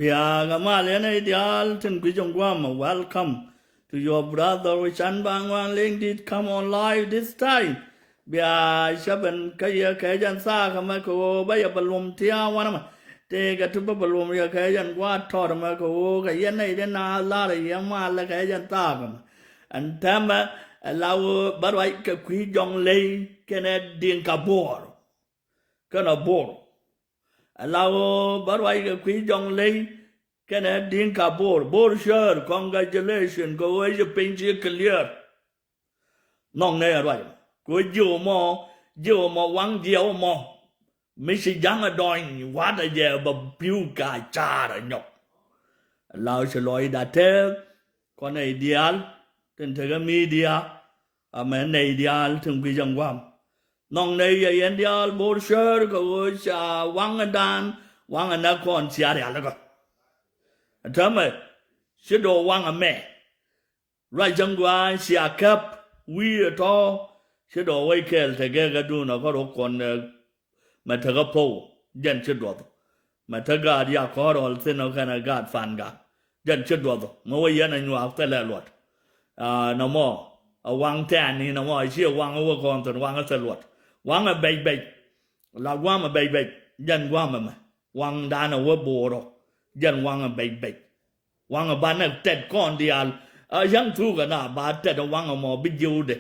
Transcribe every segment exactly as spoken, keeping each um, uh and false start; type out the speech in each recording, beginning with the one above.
Bia kɛ mal yɛn nɛy diaal tin kui̱c in guam. Welcome to your brother Ochan Bang Wang Leng did come on live this time. Bia cä ben kä yɛ kɛ jɛn thaak ɛmɛ kɛ ɣöö bä yɛ bä luɔm tia̱a̱ wanɛ mɛ. Tëëkɛ ti bä bä luɔm yɛ kɛ jɛn gua̱a̱th tɔt ɛmɛ kɛ ɣöö kɛ yɛn nɛy di naath lar yɛ mal kɛ jɛn thaak ɛmɛ. Ɛn täämɛ ɛ la ɣöö bä ruac kɛ kui̱ jɔŋ ley kɛnɛ Dinka Bor. Kɛnɛ Bor. Ɛ la ɣöö bä ruac kɛ kui̱ jɔŋ ley kɛnɛ Dinka Bor. Bor cäär, congratulation kɛ ɣöö ci piny ci clear. Nhɔk nɛy ɛ ruac kɛ ɣöö ji̱ ɣöö mɔ, ji̱ ɣöö mɔ waŋ jiɛw mɔ. Mi ci ja̱ŋ ɛ dɔny wa̱t ɛ jɛ bɛ pi̱w ka ca̱a̱r ɛ nyɔk. Ɛ la ɣöö ci lɔcda tɛth kɔn nɛy diaal tin tekɛ media. Amɛ nɛy diaal tin kui̱c in guam. Nhɔk nɛy yɛ yɛn diaal Bor cäär kɛ ɣöö ca waŋdan, waŋ ɛ näk kɔn cia riali̱ kɔ. Ɛ täämɛ ci do̱ waŋ ɛmɛ. Ruac cäŋ gua̱a̱ny cia käp wi̱i̱ ɛ tɔ̱ ci do̱ wec kɛɛl tekɛ kɛ duun ɛ kä ruk kɔn ɛ mɛ tekä pow jɛn ci duɔth. Mɛ te gaat ya kɔ̱r ɣɔl thi̱n ɔ kɛnɛ gaat Pan Gak. Jɛn ci duɔth mɛ wä yɛn a nyuak thilɛ luɔt. Aa, nɔmɔ a waŋ tɛ̈ni nɔmɔ a ciɛ waŋ wä kɔn thi̱n waŋ thil luɔt. Waŋ a bɛc bɛc. La guam a bɛc bɛc. Jɛn guam ɛmɛ waŋdan a wä bo̱o̱r ɔ. Jɛn waŋ a bɛc bɛc. Waŋ a banɛ tɛt kɔn diaal a yäŋ thuk ɛna ba tɛt a waŋ ɛmɔ bi jiwdɛ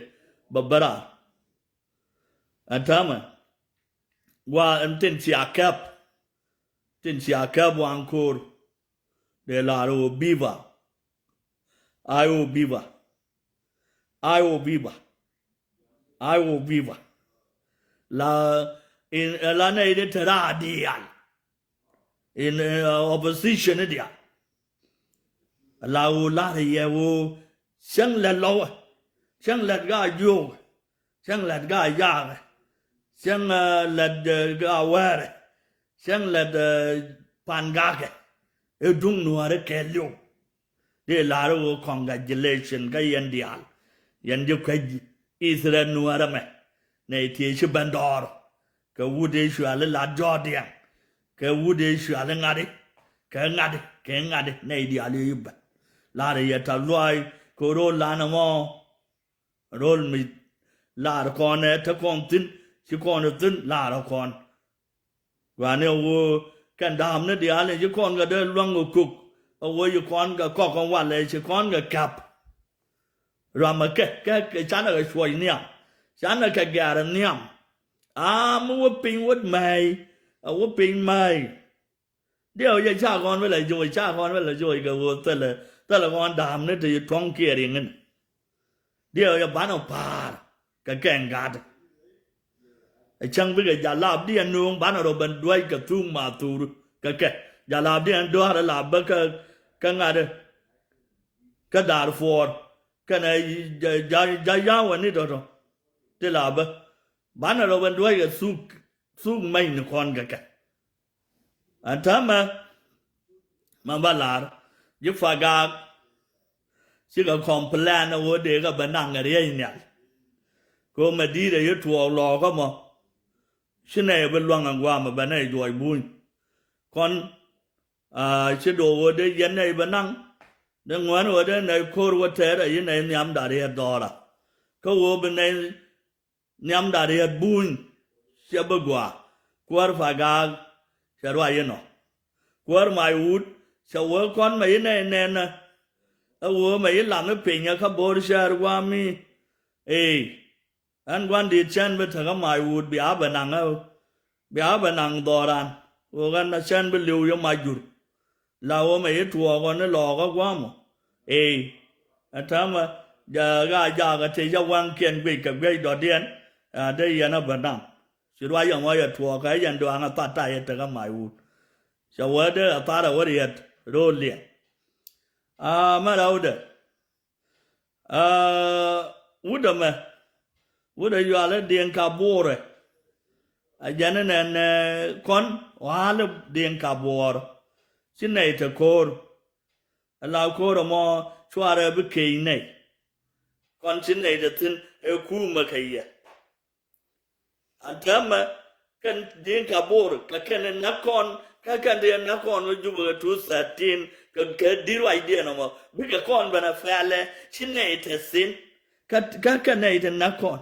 bä bä raar. Ɛ täämɛ gua̱a̱ ɛn tin cia käp. Tin cia käp waŋ ko̱o̱r. Dee lar ɣöö biba. Ay ɣöö biba. Ay ɣöö biba. Ay ɣöö biba. La in la nɛy di te raar diaal. In, uh, opposition ni diaal. La ɣöö lar yɛ ɣöö cäŋ lät lɔwɛ, cäŋ lät gaa jiökɛ, cäŋ lät gaa yaakɛ, cäŋ, uh, lät, uh, gaa wɛɛrɛ, cäŋ lät, uh, Pan Gakɛ. Ɛ duŋ nuäärä kɛɛliw. Dee lar ɣöö congratulation kä yɛn diaal. Yɛn ji̱ kuec Israel nuäärä mɛ. Nɛy tiee ci ben dɔɔr. Kɛ wut ëë cuali la jɔɔdiɛn. Kɛ wut ëë cuali ŋa̱ti. Kɛ ŋa̱ti kɛ ŋa̱ti nɛy diaal i̱ ben. Lar yɛ tɛ̈th luaac kɛ ro̱l lan ɛmɔ. Ro̱l mi lar kɔn ɛ te kɔn thi̱n ci kɔn ɛ thi̱n lar kɔn. Gua̱a̱ni ɛ ɣöö kɛn da̱a̱m ni diaal in ci kɔn kɛ dee luäŋ kɛ kök. Ɛ ɣöö ci kɔn kɛ kɔk kɔn walɛ ci kɔn kɛ ka̱p. Ruamɛ kɛ kɛ kɛ canɛ kɛ cuɔc nhiam. Canɛ kɛ gɛ̈r nhiam. A mi wä piny wä mɛy. A wä piny mɛy. Diɛw jɛ ca kɔn bä lɛ joc, ca kɔn bä lɛ joc kɛ ɣöö thilɛ, thilɛ kɔn da̱a̱m ni te ci tuɔ̱ŋ kiɛ riŋ in. Diɛw jɛ banɛ pa̱a̱r kɛ kɛn gat. Ɛ cäŋ bikɛ jalapdiɛn nööŋ banɛ rɔ ben duäc kɛ thuk ma thur kɛ kɛ. Jalapdiɛn dua̱a̱r ɛ lap bä kä, kä ŋa̱t ɛ kä Darfur kɛnɛ ja, ja, ja ya̱wɛ ni tɔ̱tɔ̱. Ti lap bä banɛ rɔ ben duäc kɛ thuk, thuk mɛny ni kɔn kɛ kɛ. Ɛn täämɛ mɛ bä la̱r ji̱ Pagak. Cikɛ complain ɛ ɣöö dee kɛ bɛ naŋ kɛ riɛc nhial. Kɛ ɣöö mɛ di̱i̱t ɛ yi tuɔɔk lɔɔkä mɔ. Ci nɛy bi luaŋ ɛ gua̱a̱mɛ bɛ nɛy juɔc buny. Kɔn, aa, ci do̱o̱k ɣöö dee yɛn nɛy bɛ naŋ. Dee ŋuɛ̈n ɣöö dee nɛy ko̱r wä tɛɛr ɛ yi nɛy nhiamda riɛt dhɔra. Kä ɣöö bi nɛy nhiamda riet buny cɛ bi gɔaa. Kuäär Pagak cɛ ruac inɔ. Kuäär Maiwut cɛ wee kɔn mɛ inɛ inɛnɛ. Ɛ wee mɛ ilam ipiny ɛ kä bo̱o̱r cäär gua̱a̱mi. Ee, ɛn gua̱n di̱i̱t cɛn bi tekä Maiwut bia bɛ naŋ ɛ. Bia bɛ naŋ dhɔran. Wee ɛn cɛn bi li̱w yɛ mac jur. La wä mɛ yi tuɔɔk ɔ ni lɔɔk ɛ gua̱a̱mɔ. Ee. Ɛ täämɛ ja ɣaa jaak ɛ tëë jɛ waŋkiɛn guic kɛ guic dɔ̱diɛn. Ɛ dee yɛn ɛ bä naŋ. Ci ruac yɛn wä yɛ tuɔɔk ɛ yɛn duaŋ ɛ that tay ɛ tekä Maiwut. Cɛ wä dee ɛ that ɛ wä riɛt ro̱o̱l liɛn. A mɛ rɛwdɛ. Aa, wut ɛmɛ, wut ɛ yuali Dinka Borɛ. A jɛn inɛn, ɛ, kɔn wali Dinka Bor. Ci nɛy te ko̱o̱r. Ɛ la ko̱o̱r ɛmɔ cuarɛ bi keny nɛy. Kɔn ci nɛy te thi̱n ɛ kumɛ kɛ yɛ. Ɛn täämɛ kɛn Dinka Bor kɛ kɛn in ŋäk kɔn Kä kɛn ti yɛn na kɔn wä Jubɛ kɛ two thirteen, kɛ, kɛ di ruacdiɛn ɔmɔ. Bikɛ kɔn ben a fɛlɛ, ci nɛy te thin. Kä, kä kɛ nɛy te na kɔn.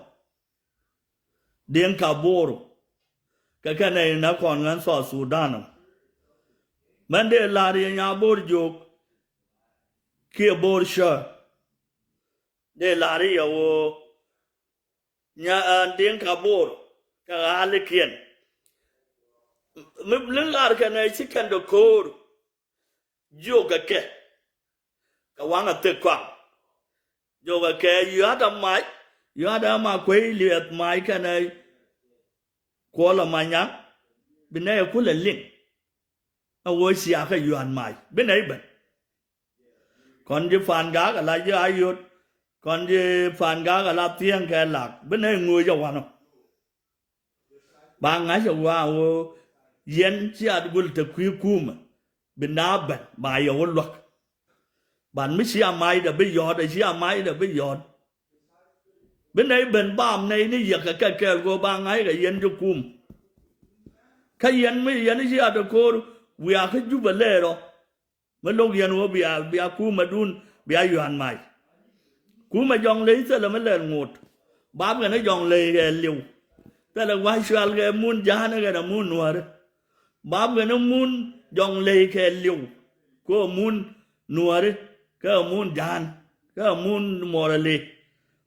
Diɛn ka Bor. Kɛ kɛ nɛy na kɔn ŋän South Sudan ɔ. Mɛn dee lar yɛ nya Bor Jok. Kiɛ Bor Cär. Dee lar yɛ woo. Nya, ah, Diɛn ka Bor. Kɛ ɣa̱likiɛn. Mi, mi lar kɛ nɛy ci kɛn dee ko̱o̱r. Jiök kɛ kɛ. Kɛ waŋ a thik kɔaŋ. Jiök kɛ kɛ yua̱t a mac, yua̱t a ma kuey liɛth mac kɛnɛ Kuɔl a Manyaŋ. Bi nɛy a kulɛ liŋ. A wä cia kɛ yua̱t mac. Bi nɛy ben. Kɔn ji̱ Pan Gak a la ji̱ Ayot. Kɔn ji̱ Pan Gak a la Thiäŋ kɛ Lak. Bi nɛy ŋo̱o̱c a wanɔ. Ba ŋa̱c a wa wä yɛn ci at gul te kui̱ kumɛ. Bi na ben ba yɛ wä luäk. Ban mi ci a macdɛ bi yɔ̱ɔ̱t, a ci a macdɛ bi yɔ̱ɔ̱t. Bi nɛy ben bam nɛy ni yɛ kɛ kɛ kɛɛl kɛ ba ŋa̱c kɛ yɛn ji̱ kum. Kä yɛn mi yɛn ci at ko̱o̱r wiaa kä Jubɛ lɛɛr ɔ. Mi lo̱k yɛn wä bia, bia kumɛdun bia yua̱n mac. Kumɛ Jɔŋley thilɛ mi lɛl ŋot. Bap kɛn ni Jɔŋley kɛ liw. Thilɛ gua̱c cual kɛ mun ja̱a̱n kɛn a mun nuääri. Bap kɛn ni mun Jɔŋley kɛ liw. Kɛ mun nuääri. Kɛ mun ja̱a̱n. Kɛ mun muɔrɛ li.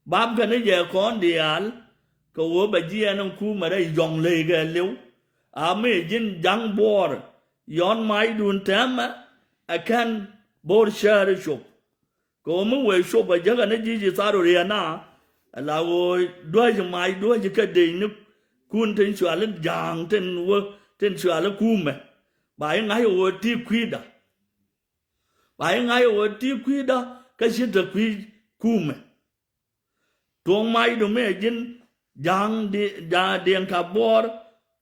Bap kɛn ni jɛ kɔn diaal. Kɛ wä bɛ jiɛn kumɛ rɛy Jɔŋley kɛ liw. A mi ji̱n ja̱ŋ Buɔɔr. Yɔn macdun tɛmɛ ɛ kɛn Bor Cär cop. Kɛ ɣöö mi wëë cop ɛ jäkä ni ji̱ ji̱ tharu riɛn na ɛ la ɣöö duäc mac duäc kä dec ni kun tin cuali ja̱a̱ŋ tin wä tin cuali kumɛ. Ba i̱ ŋa̱c ɣöö ti kui̱da. Ba i̱ ŋa̱c ɣöö ti kui̱da kä ci te kui̱ kumɛ. Tuɔ̱ŋ macdu mi ɛ ji̱n ja̱a̱ŋ di, ja̱a̱ŋ diɛn ka Buɔɔr.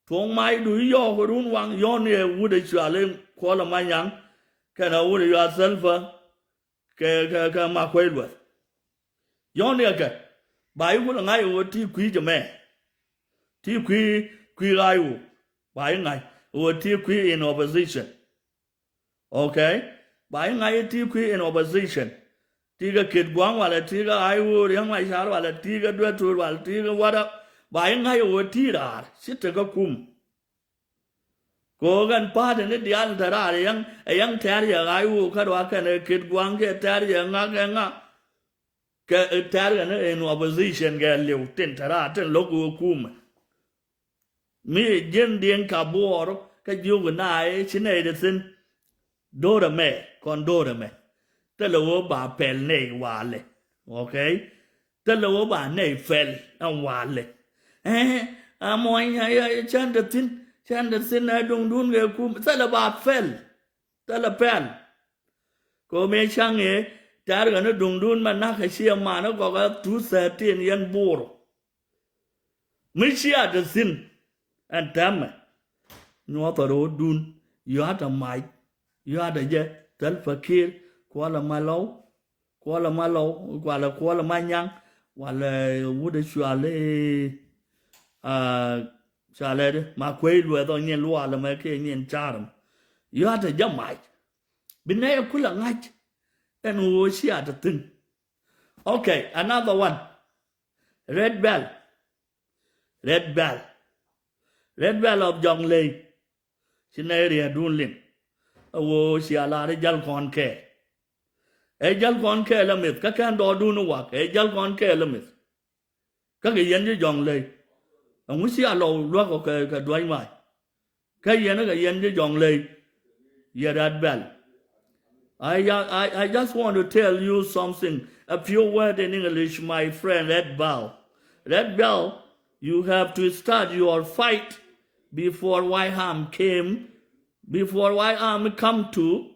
Tuɔ̱ŋ macdu i̱ yɔɔk run waŋ yɔ̱ɔ̱n yɛ wut ɛ cuali Kuɔl a Manyaŋ. Kɛn a wut ɛ yuath Thɛlpä kɛ, kɛ, kɛ Makuei Lueth. Yɔ̱ɔ̱n yɛ kɛ ba i̱ wut ɛ ŋa̱c ɛ wut ti kui̱ jɛ mɛ. Ti kui̱, kui̱ ɣa̱c wut. Ba i̱ ŋa̱c ɛ wut ti kui̱ in opposition. Okay? Ba i̱ ŋa̱c i̱ ti kui̱ in opposition. Ti kɛ Kit Gua̱a̱ŋ walɛ ti kɛ Ai Wur Riäŋ Macar walɛ ti kɛ Duet Tuur walɛ ti kɛ Wada. Ba i̱ ŋa̱c i̱ wä ti raar ci te kä kum. Kɛ ɣöö kɛn pa̱a̱t in i̱ diaal in te raar ɛ yäŋ, ɛ yäŋ tɛ̈r yɛ Ai Wur kä ruac kɛn ɛ Kit Gua̱a̱ŋ kiɛ tɛ̈r yɛ ŋa kɛ ŋa. Kɛ, ɛ, tɛ̈r kɛn in opposition kɛ liw tin te raar tin lo̱k wä kumɛ. Mi ji̱n diɛn ka Buɔɔr kä jiök na i̱ ci nɛy di thi̱n. Do̱r ɛmɛ, kɔn do̱r ɛmɛ. Thilɛ ɣöö ba pɛl nɛy walɛ. Okay? Thilɛ ɣöö ba nɛy pɛl ɛn walɛ. Ɛɛ, a muɔ̱ny, a, a, cän di thi̱n, cän di thi̱n, a duŋdun kɛ kum. Thilɛ ba pɛl. Thilɛ pɛl. Kɛ ɣöö mëë ca̱ŋ ëë tɛ̈r kɛn ni duŋdun mɛ nak kɛ ciɛ man ni gɔk a two thirteen yɛn Buɔɔr. Mi cia te thi̱n ɛn täämɛ. Nyuɔ̱thɛ ro̱o̱dun, yua̱tɛ mac, yua̱tɛ jɛ, Thɛlpä Kiir, Kuɔl a Malɔw, Kuɔl a Malɔw, walɛ Kuɔl a Manyaŋ, walɛ wut ɛ cuali, ah, cuali di, Makuei Lueth ɔ nyin luaal ɛmɛ kiɛ nyin ca̱r ɛmɛ. Yua̱tɛ jɛ mac. Bi nɛy ɛ kulɛ ŋa̱c ɛn ɣöö cia te thi̱n. Okay, another one. Red Belt. Red Belt. Red Belt of Jonglei. Ci nɛy riɛtdun liŋ. A ɣöö cia lar i̱ jäl kɔn kɛɛl. Ɛ jäl kɔn kɛɛl a mith, kä kɛn dɔɔdun i̱ wak, ɛ jäl kɔn kɛɛl a mith. Kä kɛ yɛn ji̱ Jonglei. Ɛŋu cia lɔw luäk ɔ kɛ, kɛ duäc mac. Kä yɛn kɛ yɛn ji̱ Jonglei. Yɛ Red Belt. I, I, I just want to tell you something, a few words in English, my friend Red Belt. Red Belt, you have to start your fight before White Army came, before White Army come to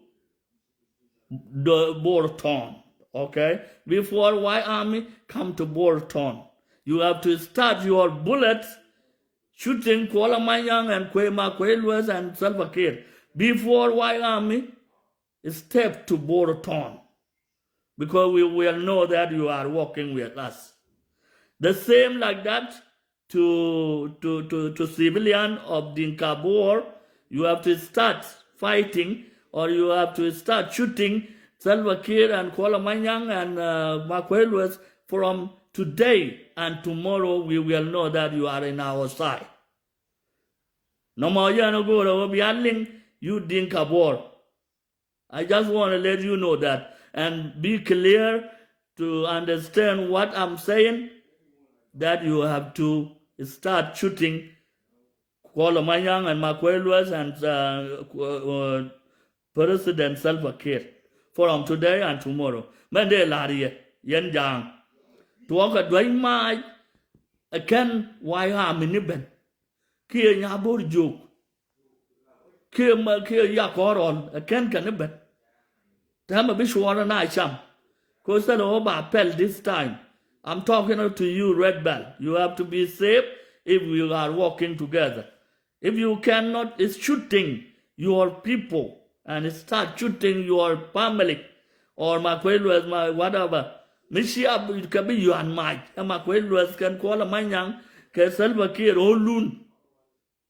the Bor Town, okay? Before White Army come to Bor Town, you have to start your bullets shooting Kuɔl a Manyaŋ and Kuei Makuei Lueth and Salva Kiir before White Army step to Bor Town. Because we will know that you are working with us. The same like that to, to, to, to civilian of Dinka Bor, You have to start fighting, or you have to start shooting Salva Kiir and Kuol Manyang and, uh, Makuei Lueth from today, and tomorrow we will know that you are in our side. Nɔmɔ yɛn a go̱o̱rɛ wä bia liŋ, you Dinka Bor. I just want to let you know that and be clear to understand what I'm saying, that you have to start shooting Kuol Manyang and Makuei Lueth and, uh, uh, President Salva Kiir from today and tomorrow. Mɛn dee la̱r yɛ, yɛn ja̱a̱ŋ. Tuɔɔk kɛ duäc maac ɛ kɛn White Army ni ben. Kiɛ Nyabor Jok. Kiɛ ma, kiɛ Yakɔr Ol, ɛ kɛn kɛn ni ben. Täämɛ bi cuɔrɛ na cam. Kɛ ɣöö thilɛ ɣöö ba pɛl this time. I'm talking to you, Red Belt. You have to be safe if we are working together. If you cannot, is shooting your people and start shooting your family or Makuei Lueth, my whatever. Mi cia bi, kɛ bi yuan mac, ɛ Makuei Lueth kɛn Kuol Manyang kɛ Salva Kiir ɣöö lun.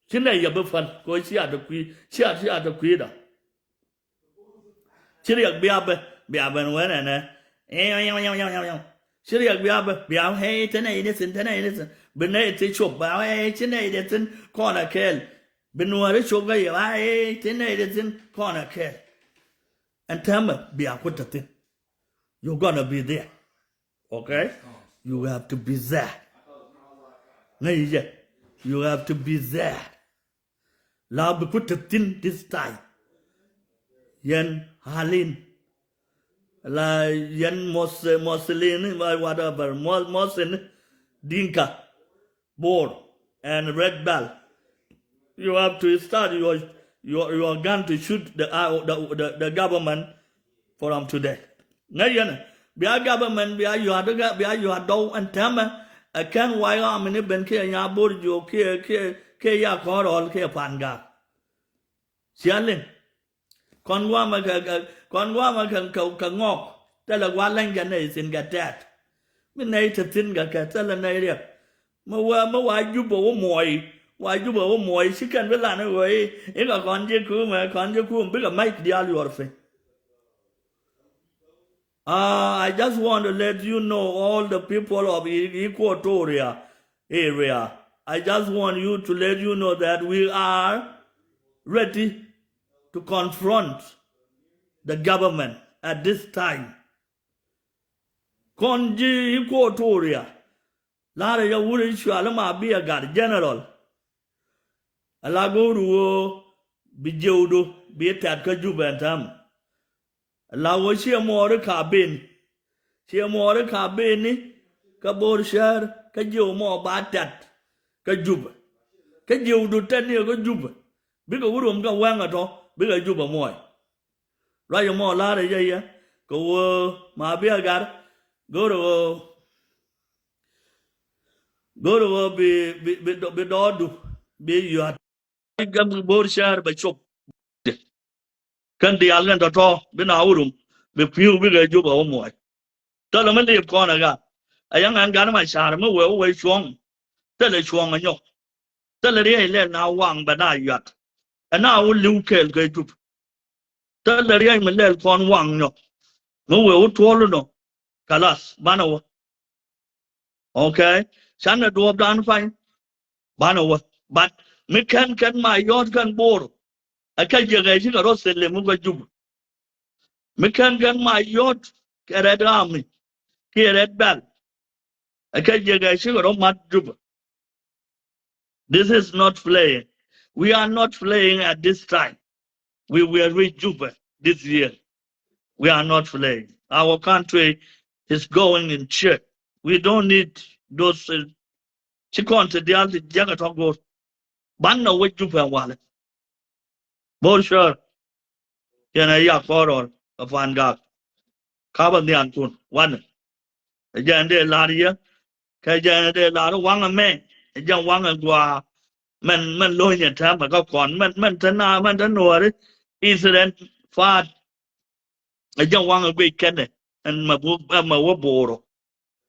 Ci nɛy yɛ bi päl, kɛ ɣöö cia te kui̱, cia, cia te kui̱da. Ci riɛk bia bɛ, bia ben wee nɛnɛ. Ci riɛk bia bɛ, bia, hey, te nɛy ni thi̱n, te nɛy ni thi̱n. Bi nɛy ti cop, ba, hey, ci nɛy ti thi̱n kɔn a kɛɛl. Bi nuääri cop kä yɛ, ba, hey, ci nɛy ti thi̱n kɔn a kɛɛl. Ɛn täämɛ bia ku te thi̱n. You're gonna be there. Okay? You have to be there. Ŋäc yɛ. You have to be there. La bi ku te thi̱n this time. Yɛn Halin. La yɛn Mos-, Moslin, whatever. Mos-, Mosin, Dinka, Bor, and Red Belt. You have to start your, your, your gun to shoot the, uh, the, the, the government from today. Ŋäc yɛn, bia government, bia yuat, bia yuat dɔw ɛn täämɛ, ɛ kɛn White Army ni ben kiɛ Nyabor Jok, kiɛ, kiɛ, kiɛ Yakɔr Ol, kiɛ Pangak. Cia liŋ. Kɔn guamɛ kɛ, kɛ, kɔn guamɛ kɛ, kɛ, kɛ ŋɔk. Thilɛ gua̱a̱th leny kɛ nɛy thi̱n kɛ tɛ̈t. Mi nɛy te thi̱n kɛ kɛ thilɛ nɛy riɛk. Mi wä, mi wa Jubɛ wä muɔ̱ɔ̱c. Wa Jubɛ wä muɔ̱ɔ̱c, ci kɛn bi lan i̱ ɣöö i̱, i̱ kɛ kɔn ji̱ kumɛ, kɔn ji̱ kumɛ, bikɛ mac diaal yuɔr piny. Uh, I just want to let you know, all the people of E-, Equatoria area, I just want you to let you know that we are ready to confront the government at this time. Kɔn ji̱ Equatoria, la̱rä yɛ wut i̱ cuali ma bi a gat general. Ala go̱o̱r ɣöö bi jiɛwdu bi tɛ̈t kä Jubɛ ɛn täämɛ. Ala ɣöö ciɛ muɔɔri ka ben. Ciɛ muɔɔri ka ben ni kä Bor Cäär kä jiɛw mɔ ba tɛ̈t kä Jubɛ. Kä jiɛwdu tɛ̈t ni kä Jubɛ. Bikɛ wut rom kä wɛŋ ɛ tɔ, bikɛ Jubɛ muɔɔc. Ruac ɛmɔ la̱rä yɛ yɛ kɛ ɣöö ma bi a gat go̱o̱r ɣöö, go̱o̱r ɣöö bi, bi, bi dɔ-, bi dɔɔdu bi yuat. Gam Bor Cäär bɛ cop. Kɛn diaal kɛn tɔ̱tɔ̱ bi na wä rum bi pi̱w bikɛ Jubɛ wä muɔc. Thilɛ mi lip kɔn ɛ gat. Ɛ yɛn ɛn gat ma ca̱r mi wee wä wee cuɔ̱ŋ. Thilɛ cuɔ̱ŋ ɛ nyɔk. Thilɛ riɛy lɛl na waŋ bɛ na yuat. Ɛ na wä li̱w kɛɛl kɛ Jubɛ. Thilɛ riɛy mi lɛl kɔn waŋ nyɔk. Mi wee wä tuɔl inɔ. Kalas, banɛ wä. Okay? Canɛ duɔɔpdan pany. Banɛ wä. But mi kɛn kɛn ma yɔ̱ɔ̱t kɛn Bor. Ɛ kɛ jiɛk ɛ cikɛ rɔ thil lemu kä Jubɛ. Mi kɛn kɛn ma yɔ̱ɔ̱t kɛ Red Army kiɛ Red Belt. Ɛ kɛ jiɛk ɛ cikɛ rɔ mat Jubɛ. This is not playing. We are not playing at this time. We will reach Juba this year. We are not playing. Our country is going in check. We don't need those, uh, ci kɔn te diaal ti jiäk ɛ tɔ̱ go̱o̱r. Banɛ wä Juba walɛ. Bor Cäär. Yɛn ɛ Yakɔr Ol ɛ Pangak. Kapɛ nhiankun wanɛ. Ɛ jɛn dee la̱r yɛ. Kɛ jɛn dee la̱r waŋɛ mɛ. Ɛ jɛn waŋɛ gua̱a̱. Mɛn, mɛn lo̱nyɛ täämɛ kä kɔn. Mɛn, mɛn te na, mɛn te nuɔɔri. Israel faat. Ɛ jɛn waŋɛ guic kɛnɛ. Ɛn mɛ bu, ɛn mɛ wä Boro.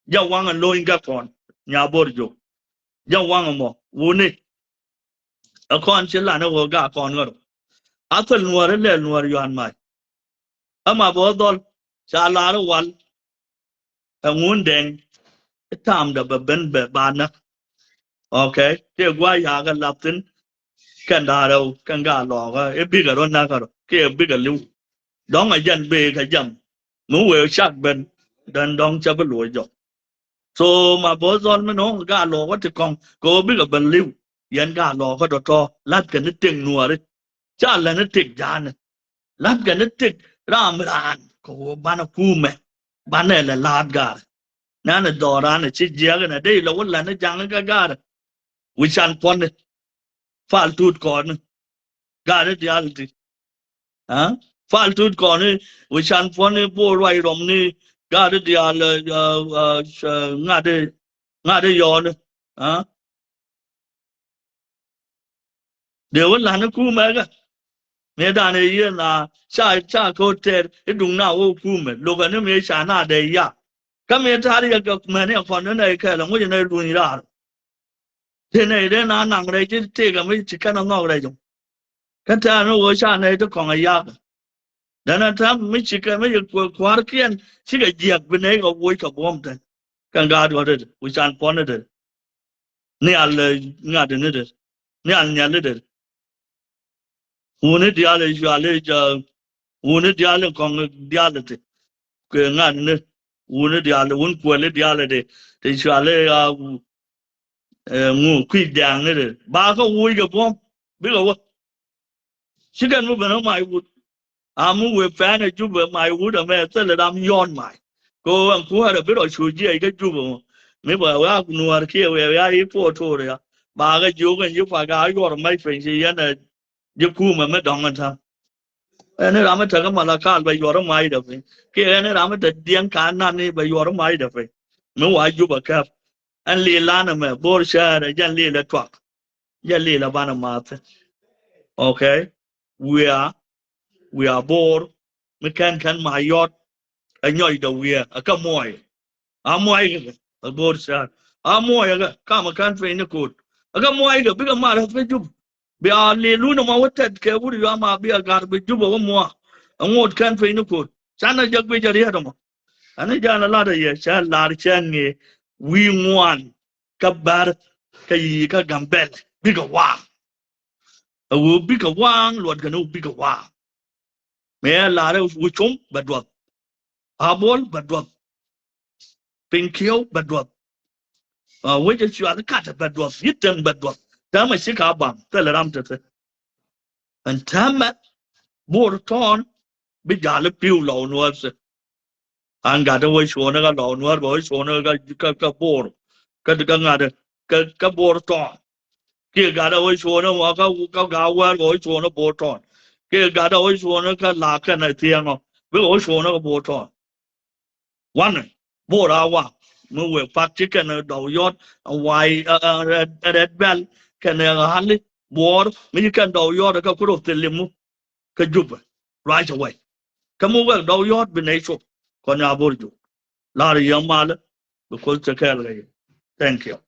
Jɛn waŋɛ lo̱ny kä kɔn. Nyabor Jok. Jɛn waŋɛ mɔ. Wuni. Ɛ kɔn ci lan ɛ ɣöö gak kɔn ɣä rɔ. A thil Nuäär ɛ lɛl Nuäär yuan mac. Ɛma bä dhɔl ca lar ɛ wal. Ɛ ŋun dɛŋ ɛ tamdɛ bɛ ben bɛ ba näk. Okay, tëë gua̱a̱c ya̱a̱ kɛ lath thi̱n. Kɛn da̱a̱ rɛw kɛn gaat lɔɔkä i̱ bikɛ rɔ näk kärɔ kiɛ bikɛ li̱w. Dɔ̱ŋ a jɛn bëë kɛ jam mi wëë cak ben. Dɛn dɔ̱ŋ cä bi luɔc jɔk. So ma bo̱o̱th dhɔl mi no̱o̱ŋ gaat lɔɔkä ti kɔ̱ŋ kɛ ɣöö bikɛ ben li̱w. Yɛn gaat lɔɔkä tɔ̱tɔ̱ la̱tkɛ ni tëk Nuääri. Ca lɛ ni tëk ja̱a̱ni. La̱tkɛ ni tëk raam raan kɛ ɣöö banɛ kuumɛ. Banɛ lɛ la̱a̱t gaar. Nɛnɛ dhɔran ɛ ci jiäk ɛn ɛ dee ilɛ wä lɛn ni ja̱ŋ kä gaar. Wi̱can puɔ̱ni. Fal tuut kɔɔni. Gaar i̱ diaal ti. Aa? Fal tuut kɔɔni. Wi̱can puɔ̱ni bo̱o̱ ruac rɔmni. Gaar i̱ diaal, ɛ, ɛ, ɛ, ŋa̱t i̱, ŋa̱t i̱ yɔɔni. Aa? Dee wä la̱n i̱ kuumɛ kɛ. Mëë dan ɛ yiëë na ca, ca ko̱ tɛr i̱ duŋ na wä kuumɛ. Lokɛ ni mëë ca na dee ya. Kä mëë ta̱a̱r yɛ kɛ mɛni ɛ kɔn ni nɛy kɛɛl ɛ ŋuc nɛy luny raar. Tëë nɛy dee na naŋ rɛy ci tëëkɛ mi ci kɛn ɛ nhɔk rɛy jɔŋ. Kä tɛ̈r ni ɣöö ca nɛy ti kɔŋ ɛ yak. Dɛn ɛ tääm mi cikɛ mi ci kua̱rkiɛn cikɛ jiäk bi nɛy kɛ woc kɛ buɔ̱m tɛn. Kɛn gaat ɣɔ̱t ɛ wi̱can puɔ̱n ɛ tɛn. Nhial, ɛ, ŋa̱t ni dee. Nhial nhial ni dee. Wuni diaal ɛ cual i̱, ɛ, wuni diaal in kɔŋ diaal ti. Kɛ ŋa̱t ni wuni diaal, wun kuɛli diaal ti. Ti cual i̱, ɛ, ɛ, ŋu kui̱ diaal ni ti. Ba kä wuc kɛ buɔ̱m. Bikɛ wä. Cikɛn mi ben ɛ mac wut. A mi wee pɛn ɛ Jubɛ mac wut ɛmɛ thilɛ ram yɔn mac. Kɛ ɣöö ɛn kuäärä bi rɔ cu jiɛc kä Jubɛ mɔ. Mi bɛ wee a Nuäär kiɛ wee a i̱ Equatoria. Ba kɛ jiök ɛn ji̱ pa gaa yuɔr mac piny ci yɛn ɛ ji̱ kuumɛ mi dɔ̱ŋ ɛn ta̱ŋ. Ɛn i̱ ram mi te kä Malakal bɛ yuɔr i̱ mac dɛ piny. Kiɛ ɛn i̱ ram mi te diɛŋ ka nan i̱ bɛ yuɔr i̱ mac dɛ piny. Mi wa Jubɛ kɛp. Ɛn lil lan ɛmɛ Bo̱r cäärɛ jɛn lil ɛ tuak. Jɛn lil ɛ banɛ math. Okay. Wiaa, wiaa Bo̱r mi kɛn kɛn ma yɔt. Ɛ nyɔcdɛ wiaa ɛ kä muɔy. A muɔy kɛ kɛ ɛ Bo̱r cäär. A muɔy ɛ kɛ kamɛ kɛn piny ni ko̱o̱t. Ɛ kä muɔy kɛ bikɛ mat ɛ kä Jubɛ. Bia lilun ɛmɔ wä tɛt kɛ wut yua ma bia gar bi Jubɛ wä muɔa. Ɛ ŋot kɛn piny ni ko̱o̱t canɛ jɛ guic ɛ riet ɛmɔ. Ɛn i̱ jɛn ɛ lat ɛ yɛ cɛ lar cɛ ŋee wi̱i̱ ŋuan. Kä Bär kä Yi̱i̱ kä Gambɛl bikɛ waaŋ. Ɛ ɣöö bikɛ waaŋ luɔt kɛn ɣöö bikɛ waaŋ. Mëë ɛ lar ɛ wä com bɛ duɔth. Abuɔl bɛ duɔth. Piny kiɛw bɛ duɔth. Ɛ wec ɛ cuath kat bɛ duɔth. Yi̱t tɛŋ bɛ duɔth. Täämɛ cikɛ a baŋ thilɛ ram te thi̱n. Ɛn täämɛ Bo̱r tɔ̱ɔ̱n bi ja̱l i̱ pi̱w Lɔw Nuäär thi̱n. An gat in wä cuɔ̱ɔ̱ŋ ni kä Lɔw Nuäär bɛ wä cuɔ̱ɔ̱ŋ ni kä, kä, kä Bo̱r. Kä, kä ŋa̱t kä, kä Bo̱r tɔ̱ɔ̱ŋ. Kiɛ gat in wä cuɔ̱ɔ̱ŋ ni mɔ kä, kä Gaawäär bɛ wä cuɔ̱ɔ̱ŋ ni Bo̱r tɔ̱ɔ̱ŋ. Kiɛ gat in wä cuɔ̱ɔ̱ŋ ni kä Laak kɛnɛ Thiɛŋɔ bikɛ wä cuɔ̱ɔ̱ŋ ni kä Bo̱r tɔ̱ɔ̱ŋ. Wanɛ Bo̱r a waŋ mi wëë pak ci kɛnɛ Dɔw Yɔ̱t, ɛ, Way, ɛ, ɛ, Rɛt, Rɛt Bɛl kɛnɛ Ɣali Buɔɔr mi ci kɛn Dɔw Yɔ̱t ɛ kɛ ku rɔ thil limu. Kä Jubɛ right away. Kä mi wek Dɔw Yɔ̱t bi nɛy cop kɔn ya Bo̱r Jok. Lar yɛ malä because cɛ kɛɛl kɛ yɛ. Thank you.